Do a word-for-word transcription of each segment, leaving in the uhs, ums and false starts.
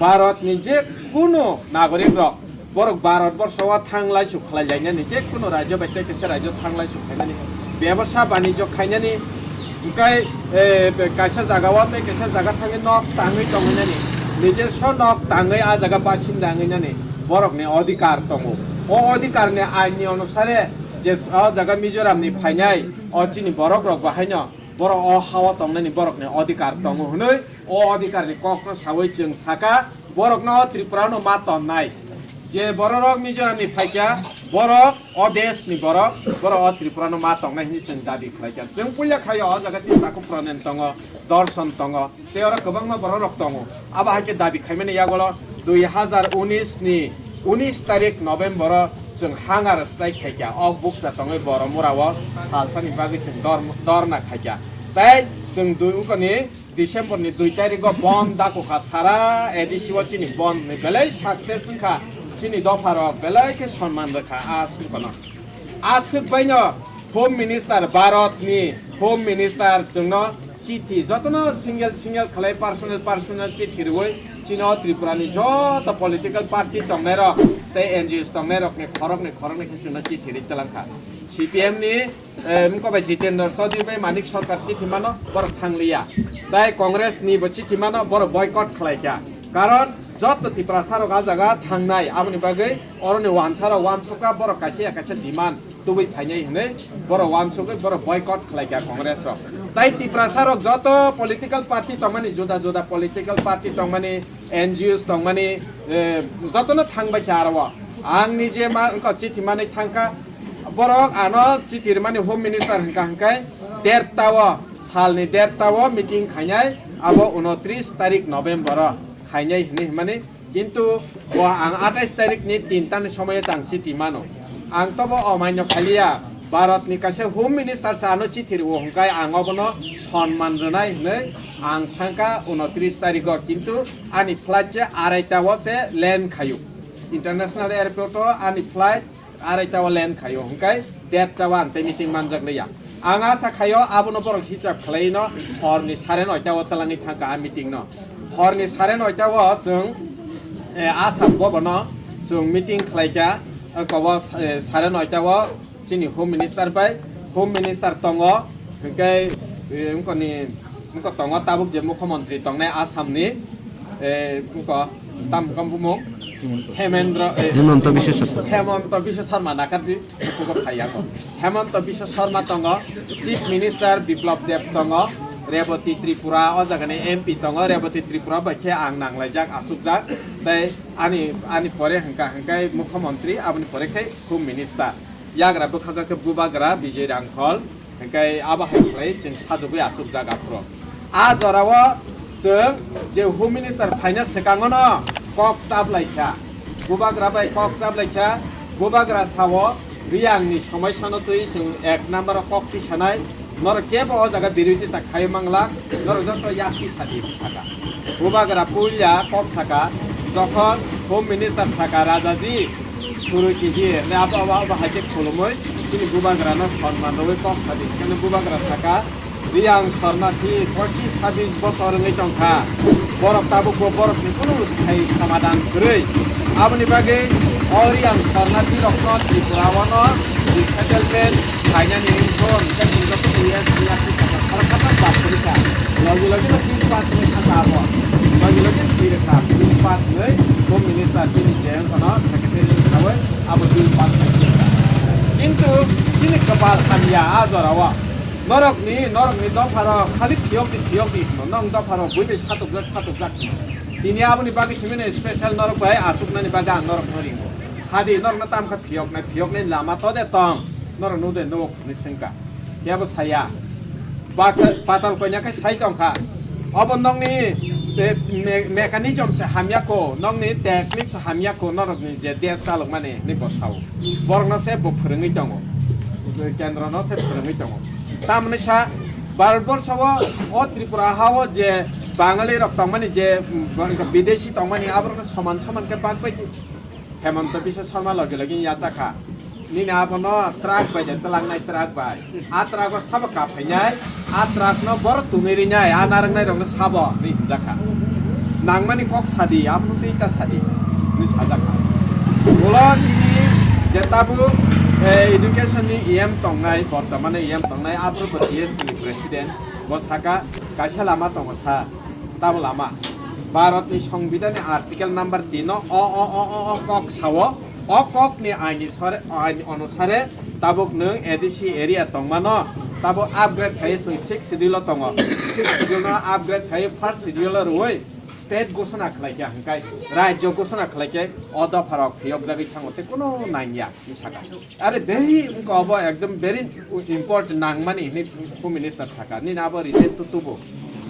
Bharat ni je kuno nagorik rok borok Bharat borsho o thang laisuk khlai lainani, je kuno rajyo bai tei kaisa rajyo thang laisuk khlainani, bebasa banijyo khainani, hwnkhe, eh, kaisa jaga o tei kaisa jaga thangwi nok tangwi tongwi nani, nijeso nok tangwi a jaga basinda wngwi nani borok ni odhikar tongo. O odhikar ni ain ni onusare je o jaga Mizoram ni phainai o chini borok rok bo haino borok o ha o tongnani borok ni odhikar tongo hwnwi o odhikar ni kok no sawi chwng saka, borok no o Tripura no ma tonnai. Je borok rok Mizoram ni phaikha, borok o desh ni borok, borok o Tripura no ma tongnai hwnwi chwng dabi khlaikha. Chwng puila khaio o jaga chini takhuk pronen tongo, dorson tongo, tei oro kwbangma borok rok tongo. Abo hai khe dabi khaimani yagulo dui hazar unis ni unis tarik November o chwng hunger strike khaikha. O bukcha tongwi Boromura o salsani bagwi chwng dor-, dorna khaikha. Tei chwng dui, wngkoni December ni dui tarik o bon dakukha, sara A D C o chini bon ni belai success wngkha, chini dopha rok belai khe sonman rwkha a sukano. Aswk baino Home Minister, Bharat ni Home Minister chwngno chithi, jotono single single khlai, personal personal chithi rwui chini o Tripura ni joto political party tongnai rok tei N G Os tongnai rok ni khorok ni khorok ni khe chwngno chithi ri chalangkha. C P M ni, eh, mko bai Jitendra Chaudhary bai Manik Sarkar chithi mano, borok thangliya. Tai Congress ni bo chithi mano, borok boycott khlai kha. Karon joto Tiprasa rok a jaga thangnai, aboni bagwi oroni wansa rok wansukha, borok kaisa ya kaisa demand tubui phainai hinwi borok wansugwi borok boycott khlai kha Congress rok. Tai Tiprasa rok joto political party tongmani, juda juda political party tongmani, N G Os tongmani, eh, jotono thangbai kha aro. Ang nije ma wngkha chithi manwi thangkha, borok ano chithi rwmani Home Minister hwnkha hwnkhe derta o, salni derta o meeting khainai, abo unotris tarik November o khainai hinwi hwnmani. Kintu bo ang atais tarik ni tinta ni somoyo chang chithi mano. Ang tobo omaino khaliya, Bharat ni kaisa Home Minister se ano chithi rwo hwnkhe ang obono sonman rwnai hwnwi ang thangkha unotris tarik o, kintu ani flight se araita o se land khaio. International airport o ani flight araita o land khaio, hwnkhe derta o ang tei meeting manjak liya. Ang asa khaio abono borok hisab khlaino horni sare noita o twlangwi thangkha a meeting no. Horni sare noita o chwng, eh, asa bobono chwng meeting khlaikha, eh, kobo, eh, sare noita o chini Home Minister bai, Home Minister tongo, hwnkhe, eh, wngkoni, wngko tongo tabuk je Mukhyamantri tongnai Assam ni, eh, wngko tam wngkha bumung? Hemendra, eh, Hemanta Biswa Sarma. Hemanta Biswa Sarma nakardi, bukugo phai yango. Hemanta Biswa Sarma tongo, Chief Minister Biplab Deb tongo, Rebati Tripura, o jagani M P tongo, Rebati Tripura bai khe ang nanglaijak, asukjak, tei ani, ani pore hwnkha hwnkhe Mukhyamantri, aboni pore khe Home Minister. Yagra bwkha khe Bubagra Bijay Rangkhol, hwnkhe abo hai khlai chwng sajagwi asukjak aphuru. A jorao chwng je Home Minister phaina swkangono kok chaplaikha, Bubagra bai kok chaplaikha, Bubagra sao Riyangni somaisano twi chwng ek number o kok tisanai, norok kebo o jaga biroidita khai mangla, norok joto yak tisadi saka. Bubagra puila kok saka, jokhon Home Minister saka, Rajaji, Surui kiji, hwnwi abo, abo, abo hai khe khulumui chini Bubagrano sonman rwui kok sadi. Hwnkheno Bubagra saka, Riyang Sarnathi pochis sabis bosor wngwi tongkha. Borok tabukbo borokni kunu sai samadhan kwrwi. Aboni bagwi o Riyang Sarnathi rokno Tripura o no resettlement khainani wngkha, hwnkhe chwng joto U S ni yakni saka khoroksa bak kwrwi kha. Logi logi no bill pass wngwi thangkha abo. Logi logi swi rwkha, bill pass wngwi Home Minister chini je wngkhano secretary wngkha abo bill pass wngwi thangkha. Kintu chini kwpal hamya a jorao. Norokni, norokni dopharok khali phiyokdi, phiyokdi hino. Nong dopharok bui bai satukjak, satukjak hino. Tini aboni bagwi simi no special norok bai achuknani bagwi ang norokno ringo. Sadi norokno tamkha phiyoknai, phiyoknai lama tode tong. Norok nude nuk hwnwi swngkha. Kebo saya. Baksa patal koina khe sai tongkha. Obo nongni, eh, me-, mechanism se hamya kho, nongni technique se hamya kho, norokni je desh chalokmani hwnwi bo sao. Borokno se bo phwrwngwi tongo. Kendro no se phwrwngwi tongo. Tamni sa Bharatborsho o, o Tripura ha o je Bangali rok tongmani, je, mm, bidesi tongmani, aborok no soman soman khe bak bai di. Hemanta Biswa Sarma loge loge yachakha. Nini abono truck bai de twlangnai truck bai. A truck o sabo kaphainai, a truck no bor tungwi rinai, a narwknai rokno sabo hwnwi hinjakha. Nangmani kok sadi, aphuru tei ta sadi, hwnwi sajak. Ulo chini je tabuk, eh, education ni E M tongnai, bortomane E M tongnai, aphuru bo T S P ni president, bo saka, kaisa lama tongo sa, tamo lama. Bharat ni Songbidan ni article number tin no o, o, o, o, o kok sao, o kok ni aini sore, aini onusare, tabuk nwng A D C area tongmano, tabuk upgrade khai chwng sixth schedule o tongo. Sixth schedule no upgrade khai first schedule o rwui, state ghosona khlaikha hwnkhe, rajyo ghosona khlaikhe o dopharok phiyokjagwi thango tei kuno nangya hwnwi sakha. Are very wngkha obo ekdom very important nangmani hwnwi Home Minister sakha. Nini abo reject to tubu,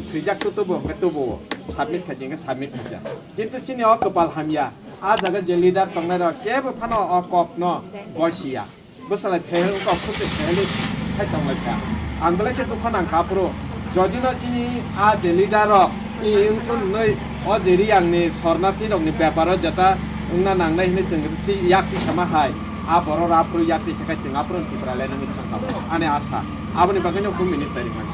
swijak to tubu, hwnkhe tubu submit khaikhe hwnkhe submit khaikha. Kintu chini o kwpal hamya, a jaga je leader tongnairok kebo phano o kokno gosiya. Bwsalai phel wngkha, khwtwi phel khai tonglaikha. Ang belai khe dukha nangkha aphuru. Jodi no chini a je leader rok ni wngthun hwnwi o je Reang ni sornathi rok ni bepar o jeta wngna nangnai hwnwi chwng ti-, yak tisama hai. A borok rok aphuru yak tisa khai chwng aphuru Tipraland wngwi thangkha bo. Ani asa. Aboni bagwi no Home Minister ringmani.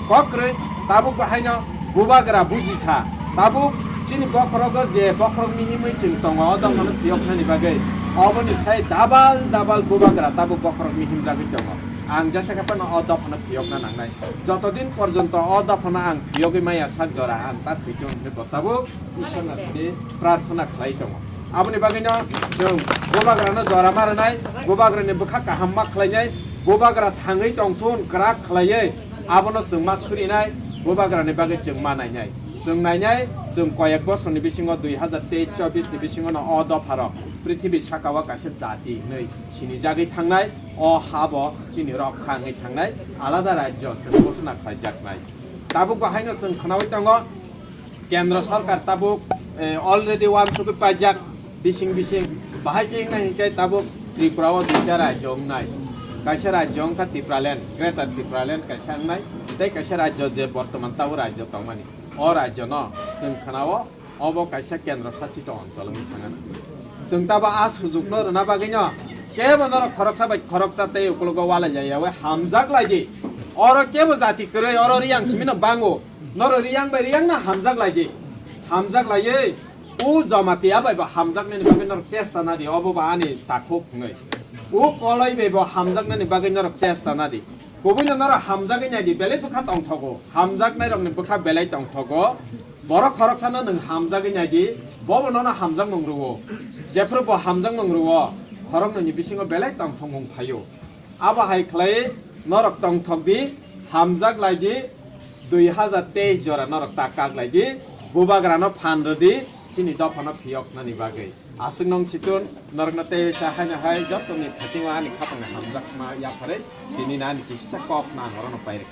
Kok kwrwi, tabuk bo haino bubagra buji kha. Tabuk chini bokhorogo je bokhorok mihimwi chwng tongo, o dophano phiyoknani bagwi. Oboni sai double double bubagra tabuk bokhorok mihimjagwi tongo. Ang jesa khe phano o dophano phiyokna nangnai. Joto din porjonto o dophano ang phiyogwi maya sak jora, ang ta thwitwng hwnwi bo tabuk Ishwarno thani prarthana khlai tongo. Aboni bagwino chwng bubagrano jora ma rwnai, bubagrani bwkha kaham ma khlainai, bubagra thangwi tongthun kwrak khlaiwi abono chwng ma surinai, bubagrani bagwi chwng ma nainai. Chwng nainai, chwng koyek bosorni bisingo dui hazar teis chobbish ni bisingono o dopharok prithibi sakao kaisa jati hwnwi sinijagwi thangnai, o habo chini rokha wngwi thangnai, alada rajyo chwng ghosona khlaijaknai. Tabuk bo haino chwng khwnaui tongo, Kendra Sarkar tabuk, eh, already uansugwi paijak bising bising. Bahai khe wngna hinkhe tabuk Tripura o duita rajyo wngnai. Kaisa rajyo wngkha Tipraland, Greater Tipraland kaisa wngnai. Tei kaisa rajyo je bortoman tabuk rajyo tongmani. O rajyo no chwng khwnao obo kaisa Kendra Sasito Onchol wngwi thangano. Chwng tabo a sujukno rwna bagwino kebo norok khoroksa bai khoroksa tei ukologo walai jaya we hamjak lai di. Oro kebo jati kwrwi, oro Reang simino bango. Norok Reang bai Reang no hamjak lai di. Hamjak laiwi o Jamatia bai bo hamjaknani bagwi norok chesta na di, obo ba ani takhuk hwnwi. O Koloi bai bo hamjaknani bagwi norok chesta na di. Kubui no norok hamjagwi nai di, belai bwkha tongthogo. Hamjaknai rokni bwkha belai tongthogo. Borok khoroksano nwng hamjagwi nai di, bobo nono hamjakmung rwo. Jephru bo hamjakmung rwo, khoroknwini bisingo belai tongthokmung phaio. Abo hai khlai norok tongthok di, hamjak lai di, dui hazar teis jora norok ta kak lai di, bubagrano phan rw di, chini dophano phiyoknani bagwi. Aswk nong situn, norokno tei sa haino hai jotoni thasingo ani khapangni hamjakma yapharwi, tini ani kisisa kok nang orono pairwkha.